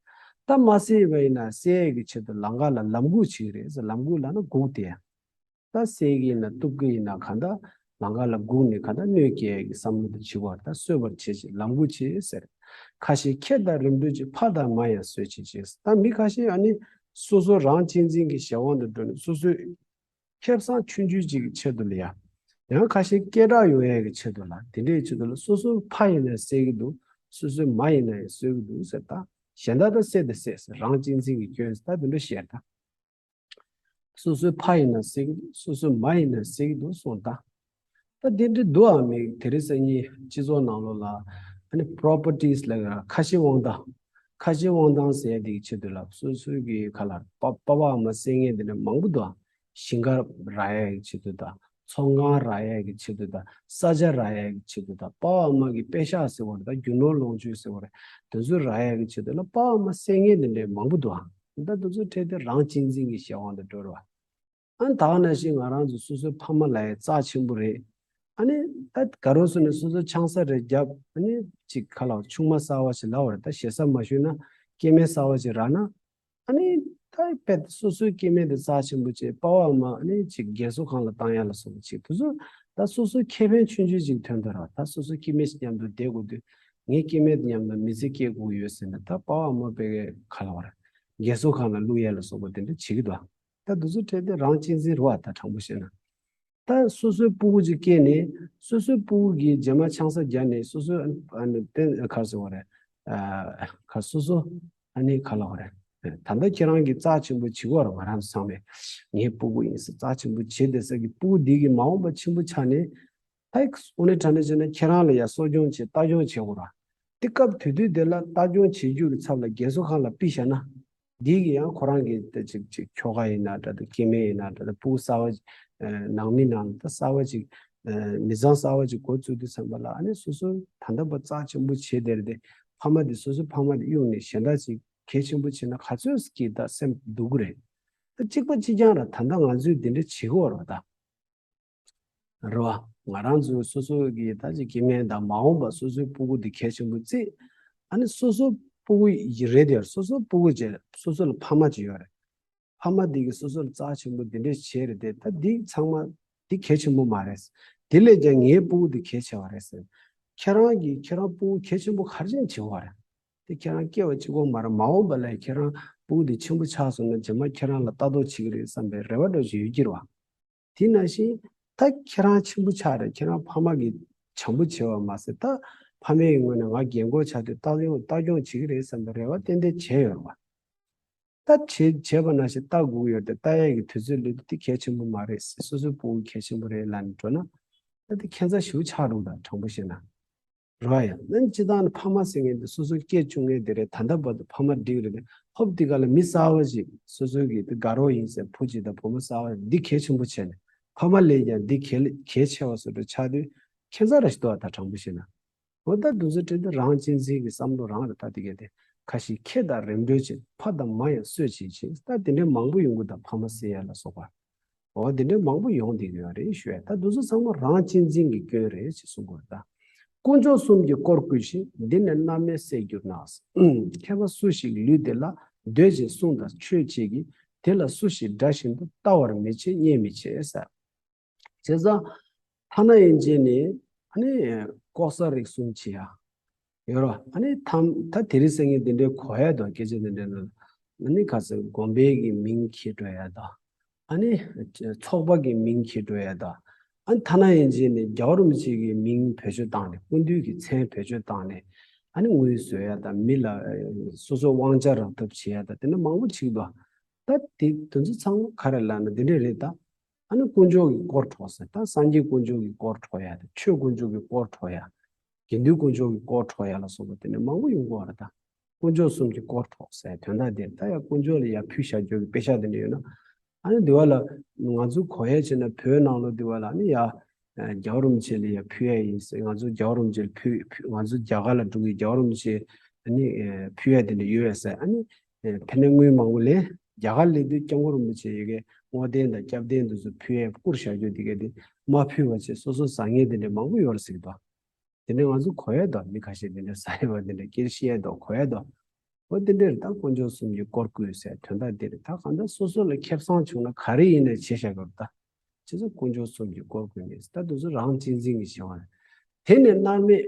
ད་མ་བསད་པ་ཡིན་ན་བསད་ཡས་ཀྱི་ཆེད་དུ་ལམ་ཁ་ལ་ལམ་འགུག་བྱེད་ཀྱི་རེད་ཟེར། ལམ་འགུག་ལབ་ན་སྒུག་དེ། ད་བསད་ཀྱི་ཡིན་ན་གཏུབ་ཀྱི་ཡིན་ན་གང་ལྟར་ལམ་ཁ་ལ་སྒུག་ནས་གང་ལྟར་གནོད་སྐྱེལ་ཡས་ཀྱི་བསམ་བློ་དེ་བྱེད་དགོས་རེད། ད་གསོད་པར་བྱེད་ཅིང་ལམ་འགུག་བྱེད་ཟེར། ཁ་ཞེ་ཁྱེར་དང་རིམ་གྲོ་ཅིག་ཕ་དང་མ་ཡང་གསོད་བྱེད་ཅིང་། ད་མི་ཁ་ཤས་ཨ་ནི་སོ་སོ་རང་གཅེས་འཛིན་གྱི་བྱ་བ་འདི་འགྲོ་ནས་སོ་སོའི་ཁེ་བཟང་ཆུང་ཆུང་ཅིག་གི་ཆེད་དུ་ལ་ཡ། ཡང་ཁ་ཤས་སྐད་གྲགས་ཡོང་ཡས་ཀྱི་ཆེད་དུ་ལ་དེ་འདྲའི་ཆེད་དུ་ལ་སོ་སོའི་ཕ་ཡིན་ན་བསད་ཀྱི་འདུག་སོ་སོའི་མ་ཡིན་ན་ཡང་གསོད་ཀྱི་འདུག་ཟེར། ད་གཞན་དག་ད་བསད་ད་བསད་ཟེར། རང་གཅེས་འཛིན་གྱི་སྐྱོན་ཟེར་ད་དེ་འདྲ་བཤད་ད། སོ་སོའི་ཕ་ཡིན་ན་བསད་ཀྱི་འདུག་སོ་སོའི་མ་ཡིན་ན་བསད་ཀྱི་འདུག་གསུངས་ད། ད་དེ་འདྲ་འདུག་ཨ་མེད། དེ་རིང་སང་ཉིན་སྤྱི་ཚོགས་ནང་ལོགས་ལ་ཨ་ནི་པོ་རོ་པར་ཊིས་ལ་ཁ་ཞེ་དབང་ཐང་། ཁ་ཞེ་དབང་ཐང་ཟེར་ཡ་དེ་གི་ཆེད་དུ་ལ་སོ་སོའི་གི་ཁ་ལ་པ་པ་ཕ་ཨ་མ་བསད་མཁན་དེ་འདྲ་མང་པོ་འདུག་ཨ། ཞིང་ཁ་རག་ཡ་གི་ཆེད་དུ་དང་ཚོང་ཁང་རག་ཡ་གི་ཆེད་དུ་དང་ས་ཆ་རག་ཡ་གི་ཆེད་དུ་དང་པ་ཕ་ཨ་མ་གི་པེ་ཤག་ཟེར་བ་རེད། ད་རྒྱུ་ནོར་ལོངས་སྤྱོད་ཟེར་བ་རེད། དེ་ཚོ་རག་ཡ་གི་ཆེད་དུ་ལ་པ་ཕ་ཨ་མ་བསད་མཁན་དེ་འདྲ་མང་པོ་འདུག་ཨ། ད་དེ་ཚོ་འཕྲལ་དེ་རང་གཅེས་འཛིན་གྱི་བྱ་བ་འདི་འགྲོ་ར། ཨ་ནི་ད་ག་ནང་བཞིན་ང་རང་ཚོ་སོ་སོའི་ཕ་མ་ལ་ཡང་རྩ་ཆེན་པོ་རེད། ཨ་ནི་ད་ག་རོ་སོ་ནས་སོ་སོ་ཆང་ས་རེ་བརྒྱབ། ཨ་ནི་ཅིག་ཁ་ལ་ཆུང་མ་གསར་བ་ཞིག་ལབ་པ་རེད། ད་ཞེ་ས་མ་ཞུས་ན་སྐྱེ་དམན་གསར་བ་ཞིག་རག་ན། ཨ་ནི་ད་དཔེ་སོ་སོའི་སྐྱེ་དམན་དེ་རྩ་ཆེན་པོ་བྱས་པ་ཕ་ཨ་མ་ཨ་ནི་ཅིག་རྒན་གསོ་ཁང་ལ་བཏང་ཡ་ལ་སོགས་པ་ཅིག་དེ་ཚོ་ད་སོ་སོའི་ཁེ་ཕན་ཆུང་ཆུང་ཅིག་ཐོན་དུས་ར། ད་སོ་སོའི་སྐྱེ་དམན་ཞིག་མཉམ་དུ་བསྡད་དགོས་དུས། ངའི་སྐྱེ་དམན་དང་མཉམ་དུ་མི་ཚེ་སྐྱེལ་དགོས་ཡོད་ཟེར་ནས་ད་པ་ཕ་མ་དཔེ་ག་ལ་བ་རེད། རྒས་གསོ་ཁང་ལ་བླུག་ཡས་ལ་སོགས་པ་དེ་འདྲ་བྱེད་ཀྱི་འདུག་ད་འདི་ཚོ་འཕྲད་དེ་རང་གཅེས་འཛིན་རེད་བ། ད་དྲང་པོ་བཤད་ན། ད་སོ་སོའི་སྤུ་གུ་ཅིག་སྐྱེས་ནས་སོ་སོའི་སྤུ་གུ་གིས་རྗེས་མ་ཆང་ས་བརྒྱབ་ནས་སོ་སོའི་ཨ་ནི་ག་རེ་ཟེར་བ་རེད། ཨ་ག་སོ་སོ་ཨ་ནི་ག་ལ་བ་རེད། ད་ལྟ་ཁྱེད་རང་གིས་རྩ་ཆེན་པོ་བྱེད་དགོས་རེད། ང་རང་ཚོ་ཚང་མས་ངའི་སྤུ་གུ་ཡིན་ཟེར་རྩ་ཆེན་པོ་བྱེད་བསྡད་ས་གི་སྤུ་གུ་འདི་གིས་མ་འོངས་པ་ཆེན་པོ་ཆགས་ནས། ད་དངོས་གནས་དྲང་གནས་བྱས་ན་ཁྱེད་རང་ལ་ཡ་གསོ་སྐྱོང་བྱེད་ལྟ་སྐྱོང་བྱེད་དགོས་ར། དེ་སྐབས་དེ་དུས་དེ་ལ་ལྟ་སྐྱོང་བྱེད་རྒྱུ་གི་ཚབ་ལ་རྒས་གསོ་ཁང་ལ་ཕུད་བཞག་ན། འདི་གི་ཡང་ཁོ་རང་གི་ད་ཅིག་ཅིག་ཁྱོ་ག་ཡིན་ན་འདྲ་འདུག་སྐྱེ་དམན་ཡིན་ན་འདྲ་འདུག་སྤུ་གུ་གསར་པ་ཅིག་ནང་མི་ནང་ད་གསར་པ་ཅིག་མི་ཚང་གསར་པ་ཅིག་འགོ་བཙུགས་དུས་ཙམ་པ་ལ་ཨ་ནི་སོ་སོ་ད་ལྟ་བ་རྩ་ཆེན་པོ་བྱེད་བསྡད་དེ་ཕ་མ་དེ་སོ་སོའི་ཕ་མ་དེ་གཡུགས་ནས་གཞན་དག་ཅིག་གལ་ཆེན་པོ་བྱེད་ན་ག་ཚོད་ཀྱིས་ད་སེམས་སྡུག་གི་རེད། ད་གཅིག་པ་གཅིག་རྐྱང་ར་ད་ལྟ་ང་ཚོས་འདི་འདྲ་བྱེད་ཀྱི་ཡོད་རེད་བ་ད། རེད་བ། ང་རང་ཚོའི་སོ་སོ་གི་ད་ཅིག་སྐྱེ་དམན་དང་མ་འོངས་པ་སོ་སོའི་སྤུ་གུ་འདི་གལ་ཆེན་པོ་བརྩི། ཨ་ནི་སོ་སོ་སྤུ་གུ་ཡི་རེད་དེ་སོ་སོ་སྤུ་གུ་བྱས་སོ་སོ་ལ་ཕ་མ་ཅིག་ཡོད་རེད། ཕ་མ་འདི་གིས་སོ་སོ་ལ་རྩ་ཆེན་པོ་འདི་འདྲས་བྱས་རེད་དེ་ད་འདི་ཚང་མ་འདི་གལ་ཆེན་པོ་མ་རེད། དེ་ལས་ཀྱང་ངའི་སྤུ་གུ་འདི་གལ་ཆེ་བ་རེད་ཟེར། ཁྱེད་རང་གིས་ཁྱེད་རང་སྤུ་གུ་གལ་ཆེན་པོ་ག་རེ་བྱས་ནས་བྱེད་དགོས་རེད། དེ་ཁྱེད་རང་སྐྱེ་བ་གཅིག་པོ་མ་རེད། མ་འོངས་པ་ལ་ཁྱེད་རང་སྤུ་གུ་འདི་ཆེན་པོ་ཆགས་སོང་ན་རྗེས་མ་ཁྱེད་རང་ལ་ལྟ་རྟོག་བྱེད་ཀྱི་རེད་བསམ་པའི་རེ་བ་འདྲ་ཞིག་ཡོད་ཀྱི་རེད་བ། དེ་ནང་བཞིན་ད་ཁྱེད་རང་ཆེན་པོ་ཆགས་རེད། ཁྱེད་རང་ཕ་མ་གི་བྱམས་པོ་བྱེད་པ་མ་ཟད་ད་ཕ་མའི་གི་ངོས་ནས་ང་རྒན་གོག་ཆགས་དུས་ལྟ་སྐྱོང་ལྟ་སྐྱོང་བྱེད་ཀྱི་རེད་བསམ་པའི་རེ་བ་ཏན་ཏན་བྱས་ཡོད་རེད་བ། ད་བྱེད་བྱས་པ་ནང་བཞིན་ལྟ་དགོས་ཀྱི་ཡོད་དེ་ལྟ་ཡས་ཀྱི་དུས་ཚོད་སླེབས་དུས་དེ་གལ་ཆེན་པོ་མ་རེད། སོ་སོའི་སྤུ་གུ་གལ་ཆེན་པོ་རེད་ལབ་ནས་འགྲོ་ན་ད་དེ་ཁྱད་མཚར་ཞེ་པོ་ཆགས་འགྲོ་གི་ད་དྲང་པོ་བཤད་ན། རེད་ཡ། ནི་སྤྱིར་བཏང་ནི་ཕ་མ་ཟེར་མཁན་དེ་སོ་སོ་སྐྱེས་བཅུག་མཁན་དེ་རེད། ད་ལྟ་བར་དུ་ཕ་མ་འགྲིག་རེད་དེ་ཧོབ་དེ་ག་ལ་མི་གསར་བ་ཞིག་སོ་སོའི་གི་དེ་དགའ་རོགས་ཡིན་ཟེར་བུ་གཅིག་དང་བུ་མོ་གསར་བ་འདི་གལ་ཆེན་པོ་བྱས་ནས་ཕ་མ་ལས་ཀྱང་འདི་གལ་གལ་ཆེ་བ་བཟོ་འདྲ་ཆགས་དུས་ཁྱད་མཚར་ར་ཞིག་འདུག་ད་དྲང་པོ་བཤད་ན། འོ་ད་འདུག་ཟེར་དྲན་དུས་རང་གཅེས་འཛིན་གྱི་བསམ་བློ་རང་རེད། ད་དེ་ག་དེ་ཁ་ཞིག་ཁེ་དང་རིམ་གྲོ་བྱེད་ཕ་དང་མ་ཡང་གསོད་བྱེད་ཅིང་ད་དེ་འདྲའི་མང་པོ་ཡོང་གི་ད་ཕ་མ་ཟེར་ཡ་ལ་སོགས་པ། འོ་དེ་འདྲའི་མང་པོ་ཡོང་བསྡད་ཀྱི་ཡོད་རེད་ཞུ་ཡ། ད་འདི་ཚོ་ཚང་མ་རང་གཅེས་འཛིན་གྱི་སྐྱོན་རེད་ཅེས་གསུང་དགོས་རེད་ད། དཀོན་མཆོག་གསུམ་གྱི་དཀོར་བརྐུས་ཤིང་། འདི་ནི་མནར་མེད་བསད་གྱུར་ན། མཁས་པ་སུ་ཞིག་ལུས་འདི་ལ། འདོད་ཅིང་བསྲུང་དང་ཆོས་བྱེད་ཀྱི། དེ་ལ་སུ་ཞིག་དགྲ་བཞིན་དུ། ལྟ་བར་མི་བྱེད་བརྙས་མི་བྱེད་ཟེར། བྱས་ཙང་ཐ་ན་ཡན་ཆད་ནས་ཨ་ནི་ལྐོག་ཟ་རིགས་གསུམ་བྱེད་ཡ། ཡོད་རེད་བ། ཨ་ནི་ཐམ་ད་དེ་རིང་སང་ཉིན་དེ་འདྲའི་གོ་ཡ་དང་སྐད་ཆ་དེ་འདྲའི་ནང་ཨ་ནི་ག་ཚོད་དགོན་པའི་གི་མིང་འཁྱེར་འགྲོ་ཡ་དང་། ཨ་ནི་ཚོགས་པ་གི་མིང་འཁྱེར་འགྲོ་ཡ་དང་། ཨ་ནི་ཐ་ན་ཡན་ཆད་ནས་རྒྱལ་བ་རིན་པོ་ཆེ་གི་མིང་བེད་སྤྱོད་བཏང་ནས་སྐུ་མདུན་གྱི་མཚན་བེད་སྤྱོད་བཏང་ནས་ཨ་ནི་དངུལ་བཟོ་ཡ་དང་མི་ལ་སོ་སོ་དབང་ཆ་རག་ཐབས་བྱེད་ཡ་དང་དེ་འདྲ་མང་པོ་བྱེད་ཀྱི་འདུག་ད་དེ་དེ་ཚོ་ཚང་མ་ག་རེ་ལབ་ན་དེ་འདྲ་རེད་ད། ཨ་ནི་དཀོན་མཆོག་གི་དཀོར་འཕྲོག་ཟེར། ད་སངས་རྒྱས་དཀོན་མཆོག་གི་དཀོར་འཕྲོག་ཡ་དང་ཆོས་དཀོན་མཆོག་གི་དཀོར་འཕྲོག་ཡ། དགེ་འདུན་དཀོན་མཆོག་གི་དཀོར་འཕྲོག་ཡ་ལ་སོགས་པ་དེ་འདྲ་མང་པོ་ཡོང་གི་ཡོད་རེད་ད། དཀོན་མཆོག་གསུམ་གྱི་དཀོར་འཕྲོག་ཟེར་དོན་དག་དེ་རེད། ད་ཡ་དཀོན་མཆོག་ལ་ཡ་ཕུལ་བཞག་རྒྱུ་གི་དཔེ་ཆ་དེ་འདྲ་ཡོད་ན། ཨ་ནི་འདི་བ་ལ་ང་ཚོ་གོ་ཡ་བྱས་ན་བོད་ནང་ལོགས་འདི་བ་ལ་ཨ་ནི་ཡ་རྒྱལ་བ་རིན་པོ་ཆེ་ལ་ཡ་ཕུལ་ཡ་ཡིན་ཟེར། ང་ཚོ་རྒྱལ་བ་རིན་པོ་ཆེ་ལ་ཕུལ་ཕུལ་ང་ཚོ་རྒྱ་གར་ལ་འགྲོ་གི་རྒྱལ་བ་རིན་པོ་ཆེ་ཨ་ནི་ཕུལ་ཡ་དེ་འདྲ་ཡོད་ཡ་ཟེར། ཨ་ནི་ཕ་ནས་དངུལ་མང་པོ་ལེན། རྒྱ་གར་སླེབས་དུས་སྐྱབས་མགོན་རིན་པོ་ཆེ་ཡི་གེ་བསྔོ་རྟེན་དང་སྐྱབས་རྟེན་དེ་ཚོ་ཕུལ་ཡས་བསྐུར་བཞག་རྒྱུ་དེ་ག་དེ་མ་ཕུལ་བ་བྱས་སོ་སོ་ཟ་མཁན་དེ་འདྲ་མང་པོ་ཡོད་རེད་ཟེར་གི་འདུག་དེ་ནས་ང་ཚོ་གོ་ཡས་འདུག་མི་ཁ་ཤས་དེ་འདྲ་ཟ་ཡས་པ་དེ་འདྲ་སྐྱེར་ཤི་ཡས་འདུག་གོ་ཡས་འདུག་འོ་དེ་འདྲ་རེད། ད་དཀོན་མཆོག་གསུམ་གྱི་དཀོར་བརྐུས་ཟེར་དོན་དག་དེ་རེད། ད་གང་ལྟར་སོ་སོ་ལ་ཁེ་བཟང་བྱུང་ན་ག་རེ་ཡིན་ནའི་བྱེད་བཞག་གི་རེད་ད། བྱས་ཙང་དཀོན་མཆོག་གསུམ་གྱི་དཀོར་བརྐུས་ནས་ད་དེ་ཚོ་རང་གཅེས་འཛིན་གྱི་བྱ་བ་རེད། དེ་ནས་མནར་མེད་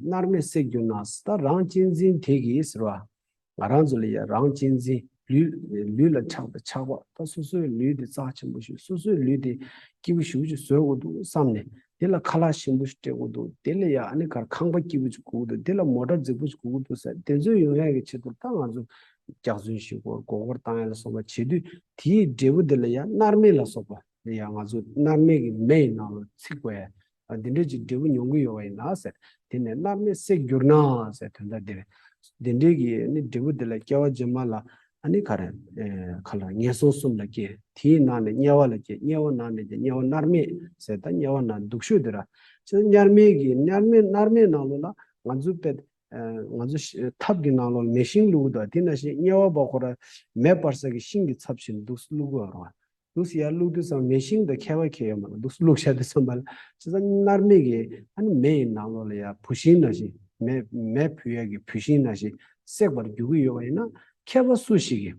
མནར་མེད་བསད་གྱུར་ན་ཟེར། ད་རང་གཅེས་འཛིན་དེ་གིས་ཟེར་བ། ང་རང་ཚོ་ལ་ཡ་རང་གཅེས་འཛིན་ལུས་ལུས་ལ་ཆགས་པའི་ཆགས་པ་ད་སོ་སོའི་ལུས་དེ་རྩ་ཆེན་པོ་ཞིག་སོ་སོའི་ལུས་དེ་སྐྱིད་པོ་ཞེ་པོ་ཅིག་བཟོ་དགོས་འདུག་བསམ་ནས་དེ་ལ་ཁ་ལག་ཞིམ་པོ་ཞིག་སྤྲད་དགོས་འདུག་དེ་ལ་ཡ་ཨ་ནི་གར་ཁང་པ་སྐྱིད་པོ་ཅིག་དགོས་འདུག་དེ་ལ་མོ་ཊ་རྫིག་པོ་ཅིག་དགོས་འདུག་ཟེར། དེ་ཚོ་ཡོང་ཡ་གི་ཆེད་དུ་ད་ང་ཚོ་རྒྱག་རྫུན་ཞིག་དགོས་མགོ་སྐོར་བཏང་ཡ་ལ་སོགས་པ་བྱེད་དུས་དེའི་འབྲས་བུ་དེ་ལ་ཡ་མནར་མེད་ལ་སོགས་པ་ལ་ཡ་ང་ཚོ་མནར་མེད་ཀྱི་མེ་ཡི་ནང་ལ་ཚིག་དགོས་ཡ། ཨ་འདི་འདྲའི་ཅིག་འབྲས་བུ་མྱོང་གི་ཡོད་པ་ཡིན་ན་ཟེར། དེ་ནས་མནར་མེད་བསད་གྱུར་ན་ཟེར་དོན་དག་འདི་རེད། འདི་འདྲའི་གི་ནི་འབྲས་བུ་འདི་ལ་སྐྱེ་བ་རྗེས་མ་ལ་ཨ་ནི་ག་རེ་ཁ་ལ་ངན་སོང་གསུམ་ལ་སྐྱེ། དེའི་ནང་ནས་དམྱལ་བ་ལ་སྐྱེ། དམྱལ་བ་ནང་ནས་ཀྱང་དམྱལ་བ་མནར་མེད་ཟེར། ད་དམྱལ་བ་ནང་སྡུག་ཤོས་འདི་ར། ཅི་མནར་མེད་ཀྱི་མནར་མེད་མནར་མེད་ནང་ལོགས་ལ་ང་ཚོ་དཔེ་ང་ཚོ་ཐབ་ཀྱི་ནང་ལོགས་ལ་མེ་ཤིང་བླུགས་འདུག་དེ་ནང་བཞིན་དམྱལ་བ་པ་ཁོ་ར་མེ་སྤར་ས་གི་ཤིང་གི་ཚབ་བཞིན་འདུག་བླུགས་དགོས་རེད། འདུག་སེ་ཡར་བླུགས་དུས་ཙམ་མེ་ཤིང་དང་ཁྱད་པར་གང་ཡང་མ་རེད། འདུག་སེ་བླུགས་བཞག་དུས་ཙམ་པ་ལ་ཅི་ཙམ་མནར་མེད་ཀྱི་ཨ་ནི་མེ་ཡི་ནང་ལོགས་ལ་ཡར་བུད་ཤིང་ནང་བཞིན་མེ་མེ་བུད་ཡས་ཀྱི་བུད་ཤིང་ནང་བཞིན་བསྲེག་པར་འགྱུར་གྱི་ཡོད་པ་ཡིན་ན་མཁས་པ་སུ་ཞིག་གིས་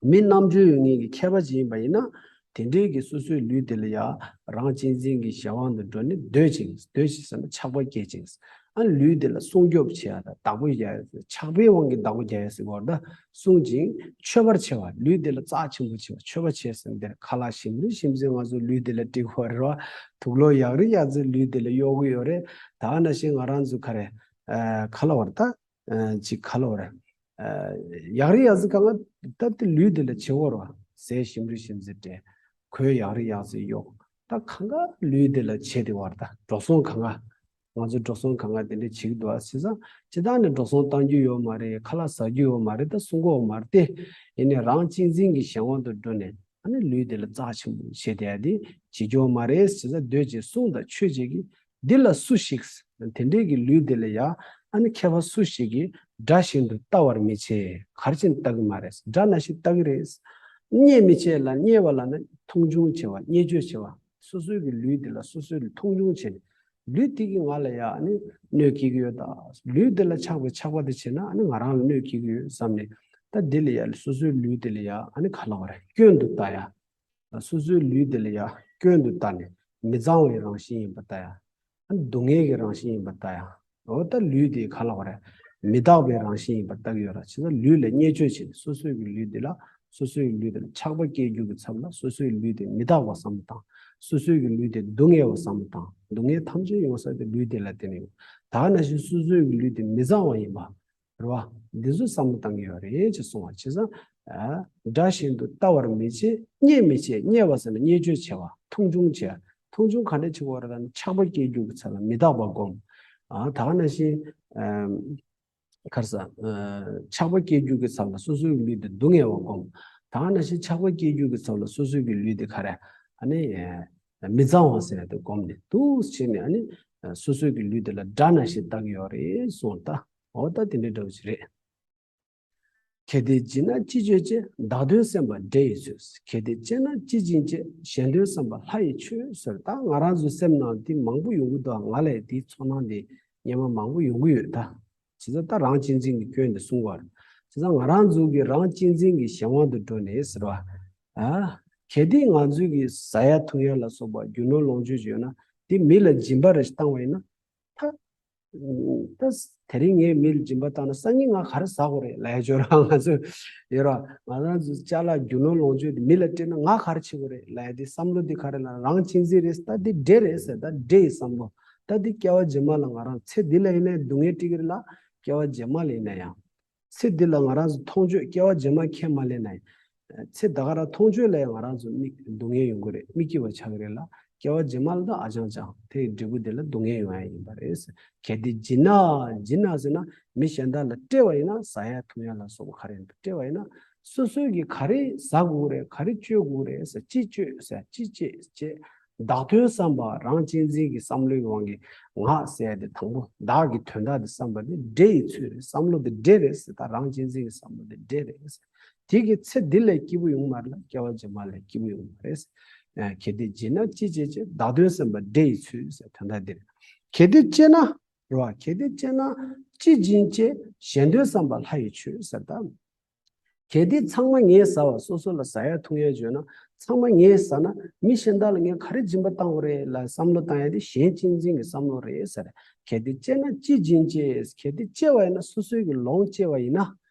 མི་རྣམ་དཔྱོད་ཡོད་མཁན་གྱི་མཁས་པ་ཅིག་ཡིན་པ་ཡིན་ན་དེ་འདྲའི་གི་སོ་སོའི་ལུས་དེ་ལ་ཡར་རང་གཅེས་འཛིན་གྱི་བྱ་བ་འདི་འགྲོ་ནས་འདོད་ཅིང་འདོད་ཅིང་ཟེར་ན་ཆགས་པ་སྐྱེད་ཅིང་ ཨ་ལུས་དེ་ལ་སྲུང་སྐྱོབ་བྱེད་ཡ་དང་བདག་པོ་རྒྱག་ཡ་ཟེར། ཆགས་པའི་དབང་གིས་བདག་པོ་རྒྱག་ཡ་ཟེར་བ་ད་སྲུང་ཅིང་མཆོད་པར་བྱ་བ། ལུས་དེ་ལ་རྩ་ཆེན་པོ་བྱེད་པ། མཆོད་པ་བྱེད་ཟེར་ན་འདིར་ཁ་ལག་ཞིམ་རིམ་ཞིམ་ཟས་ང་ཚོ་ལུས་དེ་ལ་སྤྲད་དགོས་རེད་བ། དུག་ལོག་ཡག་རིགས་ཡག་རྩི་ལུས་དེ་ལ་གཡོག་གི་ཡོད་རེད། ད་ནང་བཞིན་ང་རང་ཚོ་ག་རེ་ཁ་ལག་བར་ད། ཅིག་ག་ལབ་རེད། ཡག་རིགས་ཡག་རྩི་གང་ག་ད་དེ་ལུས་དེ་ལ་བྱེད་དགོས་རེད་བ། ཟས་ཞིམ་རིམ་ཞིམ་ཟས་སྤྲད། གོས་ཡག་རིགས་ཡག་རྩི་གཡོག་ད་གང་ག་ལུས་དེ་ལ་བྱེད་དེ་བར་ད་འགྲོ་སོང་གང་ག་ང་ཚོ་འགྲོ་སོང་གང་ག་དེ་འདྲ་བྱེད་ཀྱི་འདུག་ཨ། བྱས་ཙང་སྤྱིར་བཏང་ནས་འགྲོ་སོང་གཏང་རྒྱུ་ཡོད་མ་རེད། ཁ་ལག་ཟ་རྒྱུ་ཡོད་མ་རེད། ད་གསུང་གི་ཡོད་མ་རེད་དེ། ཡིན་ནའི་རང་གཅེས་འཛིན་གྱི་གཞན་དབང་དུ་འགྲོ་ནས་ཨ་ནི་ལུས་དེ་ལ་རྩ་ཆེན་པོ་བྱེད་བསྡད་ཡ་དེ་བྱེད་རྒྱུ་ཡོད་མ་རེད། བྱས་ཙང་འདོད་ཅེས་གསུངས་དང་མཆོད་ཅེས་ཀྱིས། འདི་ལ་སུ་ཞིག་དེ་འདྲའི་གི་ལུས་འདི་ལ་ཡ་ཨ་ནི་མཁས་པ་སུ་ཞིག་གིས་དགྲ་བཞིན་དུ་ལྟ་བར་མི་བྱེད། ག་རེ་བྱས་ནས་ལྟ་གི་མ་རེད། དགྲ་ནང་བཞིན་ལྟ་གི་རེད། བརྙས་མི་བྱེད་ལ། བརྙས་པ་ལབ་ན་མཐོང་ཆུང་བྱེད་པ། བརྙས་བཅོས་བྱེད་པ། སོ་སོའི་གི་ལུས་འདི་ལ་སོ་སོའི་ལུས་མཐོང་ཆུང་བྱས་ནས་ལུས་འདི་གིས་ང་ལ་ཡ་ཨ་ནི་གནོད་སྐྱེལ་གི་ཡོད་ད། ལུས་འདི་ལ་ཆགས་པའི་ཆགས་པ་དེ་བྱས་ན་ཨ་ནི་ང་རང་ལ་གནོད་སྐྱེལ་གི་ཡོད་བསམ་ནས་ད་འདི་ལ་ཡ་སོ་སོའི་ལུས་འདི་ལ་ཡ་ཨ་ནི་ག་ལབ་དགོས་རེད། སྐྱོན་དུ་ལྟ་ཡ། སོ་སོའི་ལུས་དེ་ལ་ཡང་སྐྱོན་དུ་ལྟ་ནས་མི་གཙང་བའི་རང་བཞིན་ཡིན་པར་ལྟ་ཡ། སྡུག་བསྔལ་གྱི་རང་བཞིན་ཡིན་པར་ལྟ་ཡ། འོ་ད་ལུས་དེ་ག་ལབ་དགོས་རེད། མི་རྟག་པའི་རང་བཞིན་ཡིན་པར་ལྟ་གི་ཡོད་ར། བྱས་ཙང་ལུས་ལ་བརྙས་བཅོས་བྱས་ནས་སོ་སོའི་གི་ལུས་དེ་ལ་སོ་སོའི་གི་ལུས་དེ་ལ་ཆགས་པ་སྐྱེ་རྒྱུ་གི་ཚབ་ལ་སོ་སོའི་ལུས་དེ་མི་རྟག་པ་བསམ་བློ་བཏང་། སོ་སོའི་གི་ལུས་དེ་སྡུག་བསྔལ་བ་བསམ་བློ་བཏང་། སྡུག་བསྔལ་ཐམས་ཅད་ཡོང་ས་དེ་ལུས་དེ་ལ་བརྟེན་ནས་ཡོང་། ད་ག་ནང་བཞིན་སོ་སོའི་གི་ལུས་དེ་མི་གཙང་བ་ཡིན་པ། རེད་བ། འདི་ཚོ་བསམ་བློ་བཏང་གི་ཡོད་རེད་ཅེས་གསུངས་པ། བྱས་ཙང་། ཨ། དགྲ་བཞིན་དུ་ལྟ་བར་མི་བྱེད། བརྙས་མི་བྱེད། བརྙས་པ་ཟེར་ན་བརྙས་བཅོས་བྱེད་པ། མཐོང་ཆུང་བྱེད། མཐོང་ཆུང་ག་འདྲ་བྱེད་དགོས་རེད་ལབ་ན་ཆགས་པ་སྐྱེ་རྒྱུ་གི་ཚབ་ལ་མི་རྟག་པ་སྒོམ། ཨ། ད་ག་ནང་བཞིན། ཨ། ག་རེ་ཟ། ཨ། ཆགས་པ་སྐྱེ་རྒྱུ་གི་ཚབ་ལ་སོ་སོའི་ལུས་དེ་སྡུག་བསྔལ་བ་སྒོམ། ད་ག་ནང་བཞིན་ཆགས་པ་སྐྱེ་རྒྱུ་གི་ཚབ་ལ་སོ་སོའི་གི་ལུས་དེ་ག་རེ། ཨ་ནི། ཨ། མི་གཙང་བ་ཟེར་ཡ་དེ་སྒོམ་ནས་འདུག་བྱས་ནས་ཨ་ནི། སོ་སོའི་གི་ལུས་དེ་ལ་དགྲ་ནང་བཞིན་བལྟ་གི་ཡོད་རེད་གསུངས་ད། འོ་ད་དེ་འདྲའི་འདྲ་བོ་ཞིག་རེད། གལ་ཏེ་བགྱིས་ན་ཅི་སྤྱོད་ཅེས། བདག་དོན་སེམས་པ་འདྲེ་ཡིས་ཚོས། གལ་ཏེ་སྤྱད་ན་ཅི་བགྱིས་ཅེས། གཞན་དོན་བསམ་པ་ལྷ་ཡིས་ཆོས་ཟེར། ད་ང་རང་ཚོའི་སེམས་ནང་དེ་མང་པོ་ཡོང་གི་འདུག་ང་ལ་དེའི་ཚོར་སྣང་དེ་སྙན་མ་མང་པོ་ཡོང་གི་ཡོད་ད། བྱས་ཙང་ད་རང་གཅེས་འཛིན་གྱི་སྐྱོན་དེ་གསུང་བར། བྱས་ཙང་ང་རང་ཚོ་གི་རང་གཅེས་འཛིན་གྱི་གཞན་དབང་དུ་འགྲོ་ནས་ཟེར་བ། ཨ། གལ་ཏེ་ང་ཚོའི་གི་ཟ་ཡ་འཐུང་ཡ་ལ་སོགས་པ་རྒྱུ་ནོར་ལོངས་སྤྱོད་ཅིག་ཡོད་ན་དེ་མི་ལ་སྦྱིན་པ་རེ་ཞིག་བཏང་བ་ཡིན་ན། ད། ད་དེ་རིང་ངས་མི་ལ་སྦྱིན་པ་བཏང་ན་སང་ཉིན་ང་ག་རེ་ཟ་དགོས་རེད་ལབ་ཡ་ཅིག་ཡོད་ར། ང་ཚོ་ཡོད་ར། ང་རང་ཚོ་ཅ་ལག་རྒྱུ་ནོར་ལོངས་སྤྱོད་དེ་མི་ལ་སྤྲད་ན་ང་ག་རེ་བྱེད་དགོས་རེད་ལབ་ཡ་དེ་བསམ་བློ་དེ་ག་རེ་ལབ་ན་རང་གཅེས་འཛིན་རེད། ད་དེ་འདྲེ་རེད་ཟེར། ད་འདྲེ་ཡི་བསམ་བློ། ད་དེ་སྐྱེ་བ་རྗེས་མ་ལ་ང་རང་ཚེ་འདི་ལ་ཡིན་ནའི་སྡུག་བསྔལ་སྤྲད་ཀྱི་རེད་ལ། སྐྱེ་བ་རྗེས་མ་ལ་ཡིན་ན་ཡང་། ཚེ་འདི་ལ་ང་རང་ཚོ་མཐོང་ཆོས་སྐྱེ་བ་རྗེས་མ་ཁས་མ་ལེན་ན་ཡང་། ཚེ་ད་ག་རང་མཐོང་ཆོས་ལ་ཡང་ང་རང་ཚོ་མིག་སྡུག་བསྔལ་ཡོང་གི་རེད། མིག་སྐྱིད་པ་ཆགས་ཀྱི་རེད་ལ། སྐྱེ་བ་རྗེས་མ་ལ་ད་ཨ་ཅང་ཅང་དེ་འབྲས་བུ་དེ་ལ་སྡུག་བསྔལ་ཡོང་ཡ་ཡིན་པ་རེད། གལ་ཏེ་བགྱིས་ན། བགྱིས་ན་ཟེར་ན་མི་གཞན་དག་ལ་སྤྲད་པ་ཡིན་ན། ཟ་ཡ་འཐུང་ཡ་ལ་སོགས་པ་ག་རེ་ཡིན་པ་སྤྲད་པ་ཡིན་ན། སོ་སོས་ཀྱི་ག་རེ་ཟ་དགོས་རེད། ག་རེ་སྤྱོད་དགོས་རེད་ཟེར། ཅི་སྤྱོད་ཟེར། ཅི་སྤྱད་ཅེས། བདག་དོན་བསམ་པ། རང་གཅེས་འཛིན་གྱི་བསམ་བློའི་དབང་གིས་ང་ཟེར་ཡ་དེ་དང་པོ་བདག་གི་དོན་དག་དེ་བསམ་པ་ནི་འདྲེ་ཡིས་ཚོས་རེད། བསམ་བློ་དེ་འདྲེ་རེད་ཟེར། ད་རང་གཅེས་འཛིན་གྱི་བསམ་བློ་དེ་འདྲེ་རེད་ཟེར། དེ་གི་ཚེ་འདི་ལས་སྐྱིད་པོ་ཡོང་མ་རེད་ལ། སྐྱེ་བ་རྗེས་མ་ལས་སྐྱིད་པོ་ཡོང་མ་རེད་ཟེར། གལ་ཏེ་བགྱིས་ན་ཅི་བྱེད་ཅེས། བདག་དོན་བསམ་པ་འདྲེ་ཡིས་ཚོས་ཟེར། དོན་དག་འདི་རེད། གལ་ཏེ་སྤྱད་ན་རེད་བ། གལ་ཏེ་སྤྱད་ན་ཅི་བགྱིས་ཅེས། གཞན་དོན་བསམ་པ་ལྷ་ཡིས་ཆོས་ཟེར་ད། གལ་ཏེ་ཚང་མ་ངས་ཟ་བ། སོ་སོ་ལ་ཟ་ཡ་འཐུང་ཡ་བྱོས་ན་ཚང་མ་ངས་ཟ་ན་མི་གཞན་དག་ལ་ངས་ག་རེ་སྦྱིན་པ་བཏང་དགོས་རེད་ལ་བསམ་བློ་བཏང་ཡ་དེ་གཞན་གཅེས་འཛིན་གྱི་བསམ་བློ་རེད་ཟེར། གལ་ཏེ་སྤྱད་ན་ཅི་བགྱིས་ཅེས། གལ་ཏེ་སྤྱད་པ་ཡིན་ན་སོ་སོའི་གི་ལོངས་སྤྱད་པ་ཡིན་ན།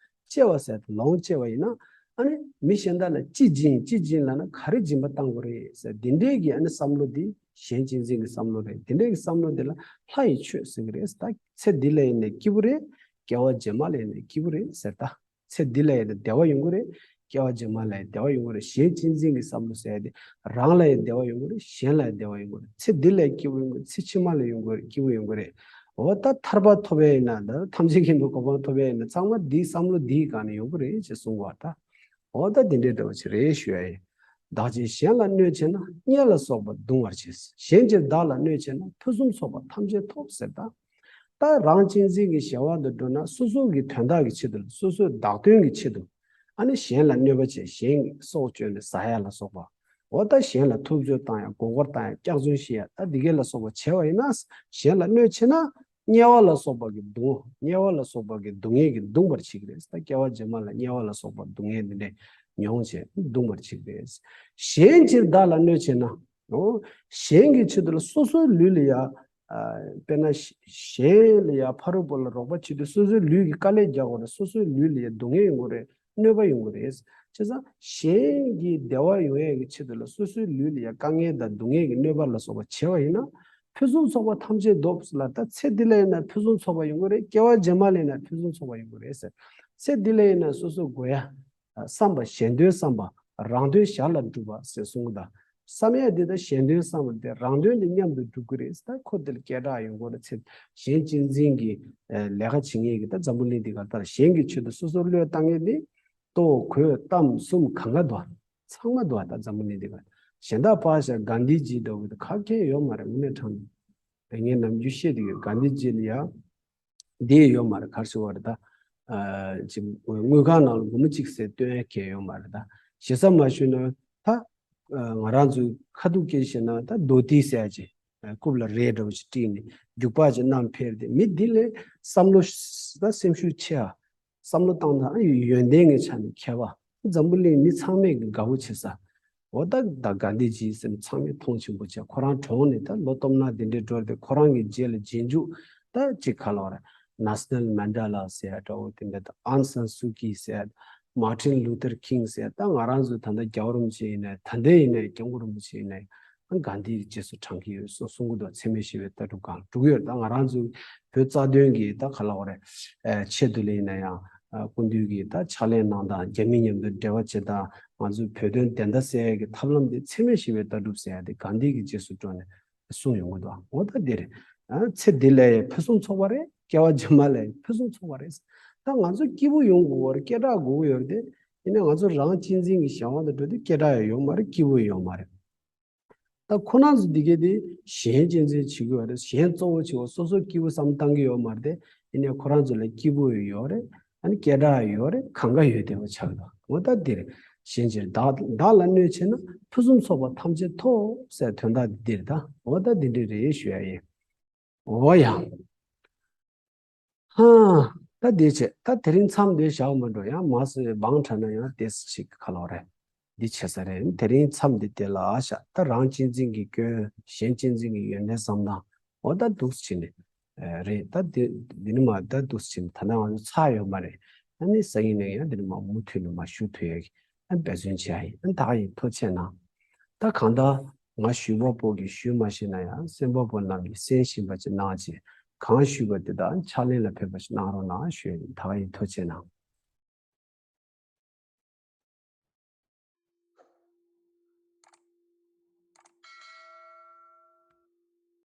སྤྱད་པ་ཟེར་ཏེ་ལོངས་སྤྱད་པ་ཡིན་ན། ཨ་ནི་མི་གཞན་དག་ལ་ཅི་བགྱིས། ཅི་བགྱིས་ལབ་ན་ག་རེ་སྦྱིན་པ་བཏང་དགོས་རེད་ཟེར། འདི་འདྲའི་གི་ཨ་ནི་བསམ་བློ་འདི་གཞན་གཅེས་འཛིན་གྱི་བསམ་བློ་རེད། འདི་འདྲའི་གི་བསམ་བློ་འདི་ལ་ལྷ་ཡིས་ཆོས་ཟེར་གི་རེད་ཟེར། ད་ཚེ་འདི་ལ་ཡིན་ནའི་སྐྱིད་པོ་རེད། སྐྱེ་བ་རྗེས་མ་ལ་ཡིན་ནའི་སྐྱིད་པོ་རེད་ཟེར་ད། ཚེ་འདི་ལ་ཡང་བདེ་བ་ཡོང་གི་རེད། སྐྱེ་བ་རྗེས་མ་ལ་ཡང་བདེ་བ་ཡོང་གི་རེད། གཞན་གཅེས་འཛིན་གྱི་བསམ་བློ་ཟེར་ཡ་དེ་རང་ལ་ཡང་བདེ་བ་ཡོང་གི་རེད། གཞན་ལ་ཡང་བདེ་བ་ཡོང་གི་རེད། ཚེ་འདི་ལ་ཡང་སྐྱིད་པོ་ཡོང་གི་རེད། ཚེ་ཕྱི་མ་ལ་ཡོང་གི་རེད། སྐྱིད་པོ་ཡོང་གི་རེད། འོ་ད་ཐར་པ་ཐོབ་ཡ་ཡིན་ན། ད་ཐམས་ཅད་མཁྱེན་པའི་གོ་འཕང་ཐོབ་ཡ་ཡིན་ན་ཚང་མ་འདིའི་བསམ་བློ་འདིའི་སྒང་ནས་ཡོང་གི་རེད་ཅེས་གསུང་བ་ད། འོ་ད་དེ་འདྲའི་འདྲ་བ་ཅིག་རེད་ཞུ་ཡ་ཡིན། བདག་གིས་གཞན་ལ་གནོད་བྱས་ན། དམྱལ་ལ་སོགས་པ་གདུང་བར་བྱེད། གཞན་གྱིས་བདག་ལ་གནོད་བྱས་ན། ཕུན་སུམ་ཚོགས་པ་ཐམས་ཅད་ཐོབ་ཟེར་ད། ད་རང་གཅེས་འཛིན་གྱི་གཞན་དབང་དུ་འགྲོ་ན་སོ་སོ་གི་དོན་དག་གི་ཆེད་དུ། སོ་སོའི་བདག་དོན་གྱི་ཆེད་དུ། ཨ་ནི་གཞན་ལ་གནོད་པ་བྱས། གཞན་གྱི་སྲོག་གཅོད་ནས་ཟ་ཡ་ལ་སོགས་པ། འོ་ད་གཞན་ལ་ཐུབ་ཚོད་བཏང་ཡ། མགོ་སྐོར་བཏང་ཡ། སྐྱག་རྫུན་བཤད་ཡ། ད་འདི་གས་ལ་སོགས་པ་བྱས་པ་ཡིན་ན། གཞན་ལ་གནོད་བྱས་ན། དམྱལ་བ་ལ་སོགས་པ་གི་གདུང་། དམྱལ་བ་ལ་སོགས་པ་གི་སྡུག་བསྔལ་གྱིས་གདུང་བར་བྱེད་ཀྱི་རེད། ད་སྐྱེ་བ་རྗེས་མ་ལ་དམྱལ་བ་ལ་སོགས་པ་སྡུག་བསྔལ་འདི་འདྲས་མྱོང་བྱས་གདུང་བར་བྱེད་ཀྱི་རེད། གཞན་གྱིས་བདག་ལ་གནོད་བྱས་ན། འོ། གཞན་གྱི་ཆེད་དུ་ལ་སོ་སོའི་ལུས་ལ་ཡ། དཔེར་ན་གཞན་ལ་ཡང་ཕ་རོལ་པོ་ལ་རོགས་པ་བྱེད་དུས་སོ་སོའི་ལུས་ཀྱིས་དཀའ་ལས་རྒྱག་དགོས་རེད། སོ་སོའི་ལུས་ལ་ཡང་སྡུག་བསྔལ་ཡོང་གི་རེད། གནོད་པ་ཡོང་གི་རེད། བྱས་ཙང་གཞན་གྱི་བདེ་བ་ཡོང་ཡས་ཀྱི་ཆེད་དུ་ལ་སོ་སོའི་ལུས་ལ་ཡང་དཀའ་ངལ་དང་སྡུག་བསྔལ་གྱི་གནོད་པ་ལ་སོགས་པ་བྱས་པ་ཡིན་ན། ཕུན་སུམ་ཚོགས་པ་ཐམས་ཅད་འདོད་ལ། ད་ཚེ་འདི་ལ་ཡིན་ན་ཕུན་སུམ་ཚོགས་པ་ཡོང་གི་རེད། སྐྱེ་བ་རྗེས་མ་ལ་ཡིན་ན་ཕུན་སུམ་ཚོགས་པ་ཡོང་གི་རེད་ཟེར། ཚེ་འདི་ལ་ཡིན་ན་སོ་སོ་དགོས་ཡ། བསམ་པ་གཞན་དོན་བསམ་པ་རང་དོན་ཞར་ལ་སྒྲུབ་པ་ཟེར་གསུང་གི་འདུག་བསམ་ཡ་འདི་དང་གཞན་དོན་བསམ་པ་དེ་རང་དོན་དེ་མཉམ་དུ་སྒྲུབ་ཀྱི་རེད། ད་ཁོ་དེ་ལ་སྐད་གྲགས་ཡོང་གི་རེད། ཚེ་གཞན་གཅེས་འཛིན་གྱི་ལས་ཀ་བྱེད་མཁན་གྱི་ད་འཛམ་བུ་གླིང་འདི་ག་ལྟར་གཞན་གྱི་ཆེད་དུ་སོ་སོར་བློས་བཏང་མཁན་དེ། ལྟོ་གོས་གཏམ་གསུམ་གང་ག་འདུག་ཚང་མ་འདུག་ད་འཛམ་བུ་གླིང་འདི་ག་གཞན་དག་ཕར་བཞག་གྷན་དྷི་ཇི་འདྲ་བོ་དེ་ག་གེ་ཡོད་མ་རེད། དངོས་གནས་དྲང་གནས་ངས་ནམ་རྒྱུན་བཤད་དེ་ཡོད། གྷན་དྷི་ཇི་ལ་ཡ་འདི་ཡོད་མ་རེད། ག་རེ་ཟེར་བ་རེད་ད། ཅིག་དངུལ་ཁང་ནང་ལ་སྒོར་མོ་གཅིག་ཟེར་སྟོན་ཡ་གལ་ཡོད་མ་རེད་ད། ཞེ་ས་མ་ཞུས་ན་ད། ང་རང་ཚོའི་ཁ་ཐུག་སྐད་བཤད་ན་ད་དོ་ཏི་ཟེར་ཡ་ཅིག་རྐུབ་ལ་རས་འདྲ་བོ་ཞིག་དཀྲིས་ནས་རྒྱུག་པ་ཅིག་བསྣམས་ཕེབས་ཏེ། མི་འདི་ལས་བསམ་བློ་ད་སེམས་ཤུགས་ཆེ་ཨ། བསམ་བློ་བཏང་ན་ཡོན་ཏན་གྱི་ཆ་ནས་མཁས་པ། འཛམ་བུ་གླིང་མི་ཚང་མས་ཀྱི་དགའ་བོ་བྱེད་ས། འོ་ད་ད་གྷན་དྷི་ཇི་ཟེར་ན་ཚང་མས་མཐོང་ཆེན་པོ་བྱས། ཁོ་རང་གྲོངས་ནས་ད་ལོ་སྟོང་ཕྲག་དེ་འདྲའི་འགྲོ་རེད་དེ། ཁོ་རང་གི་རྗེས་ལ་རྗེས་འཇུག་ད་ཅིག་ག་ལབ་རེད། ནེལ་སོན་མན་ཌེ་ལ་ཟེར་ཡ་འདྲ་བོ་དེ་འདྲ་དང་། ཨང་སན་སུ་ཀི་ཟེར་ཡ། མར་ཊིན་ལུ་ཐར་ཁིང་ཟེར་ཡ། ད་ང་རང་ཚོ་ད་ལྟ་རྒྱལ་བ་རིན་པོ་ཆེ་ཡིན་ནའི། ད་ལྟ་ཡིན་ནའི་སྐྱབས་མགོན་རིན་པོ་ཆེ་ཡིན་ནའི། གྷན་དྷི་གི་རྗེས་སུ་འབྲང་གི་ཡོད་གསུང་གསུང་གི་འདུག་འཚེ་མེད་ཞི་བའི་ལྟ་གྲུབ་སྒང་འགྲོ་གི་ཡོད་རེད། ད་ང་རང་ཚོའི་བོད་རྩ་དོན་གྱི་ད་ག་ལབ་དགོས་རེད། ཆེད་དུ་ལ་ཡིན་ན་ཡང་སྐུ་མདུན་གྱིས་ད་ཕྱག་ལས་གནང་སྟངས། རྒྱ་མི་མཉམ་དུ་འབྲེལ་བ་བྱེད་སྟངས། ང་ཚོའི་བོད་དོན་བདེན་མཐའ་གསལ་ཡས་ཀྱི་ཐབས་ལམ་དེ་འཚེ་མེད་ཞི་བའི་ལྟ་གྲུབ་ཟེར་ཡ་དེ་གྷན་དྷི་གི་རྗེས་སུ་འགྲོ་ནས་གསུངས་ཡོང་གི་འདུག་འོ་ད་འདི་རེད། ཚེ་འདི་ལ་ཡང་ཕུན་སུམ་ཚོགས་པ་རེད། སྐྱེ་བ་རྗེས་མ་ལ་ཡང་ཕུན་སུམ་ཚོགས་པ་རེད། ད་ང་ཚོ་སྐྱིད་པོ་ཡོང་དགོས་པ་རེད། སྐད་གྲགས་དགོས་ཀྱི་ཡོད་རེད་དེ། ཡིན་ནའི་ང་ཚོ་རང་གཅེས་འཛིན་གྱི་གཞན་དབང་དུ་འགྲོ་དུས་སྐད་གྲགས་ཡང་ཡོད་མ་རེད། སྐྱིད་པོ་ཡང་ཡོད་མ་རེད། ད་ཁོ་རང་ཚོ་འདི་གས་དེ་གཞན་གཅེས་འཛིན་བྱེད་ཀྱི་ཡོད་རེད། གཞན་གཙོ་བོ་བྱེད་དགོས། སོ་སོ་སྐྱིད་པོ་བསམ་བཏང་གི་ཡོད་མ་རེད་དེ། ཡིན་ནའི་ཁོ་རང་ཚོ་ལ་སྐྱིད་པོ་ཡང་ཡོད་རེད། ཨ་ནི་སྐད་གྲགས་ཡང་ཡོད་རེད། གང་ག་ཡོད་བསྡད་པ་ཆགས་འདུག་འོ་ད་འདི་རེད། གཞན་གཅེས་བདག་བདག་ལ་གནོད་བྱེད་ན། ཕུན་སུམ་ཚོགས་པ་ཐམས་ཅད་ཐོབ་ཟེར་དོན་དག་འདི་རེད་ད། འོ་ད་འདི་འདྲ་རེད་ཞུ་ཡ་ཡིན། འོ་ཡ། ཧ། ད་དེ་བྱས། ད་དེ་རིང་མཚམས་འདི་བཞག་མ་འགྲོ། ཡང་མ་སུ་བང་ཁྲ་ན་ཡང་ཏེས་ཅིག་ག་ལོ་རེད། འདི་བྱེད་ས་རེད། དེ་རིང་མཚམས་འདི་དེ་ལ་བཞག་ད་རང་གཅེས་འཛིན་གྱི་སྐྱོན། གཞན་གཅེས་འཛིན་གྱི་ཡོན་ཏན་བསམ་སྟངས། འོ་ད་འདུག་སེ་བྱས་ནས་རེད། ད་འདི་འདི་ནི་མ་ད་འདུག་སེ་བྱས་ནས་ད་ལྟ་ང་ཚོ་ཚར་ཡོད་མ་རེད། ཨ་ནི་སང་ཉིན་ནས་ཡང་འདི་ནི་མ་མུ་མཐུད་ནས་མ་ཞུ་ཐུབ་ཡ་གི་ཨ་འབད་བརྩོན་བྱེད་ཡ་ཡིན། ཨ་ད་ག་ཡིན། ཐུགས་རྗེ་གནང་། ད་གང་ལྟར་ང་ཞུ་བ་པོ་གིས་ཞུ་མ་ཤེས་ན་ཡང་། གསན་པ་པོ་རྣམས་ཀྱིས་གསན་ཤེས་པ་ཅིག་གནང་བྱས། གང་ཞུས་པ་དེ་དག་ཕྱག་ལེན་ལ་ཕེབས་པ་ཞིག་གནང་རོགས་གནང་ཞུ་ཡ་ཡིན། ད་ག་ཡིན། ཐུགས་རྗེ་གནང་།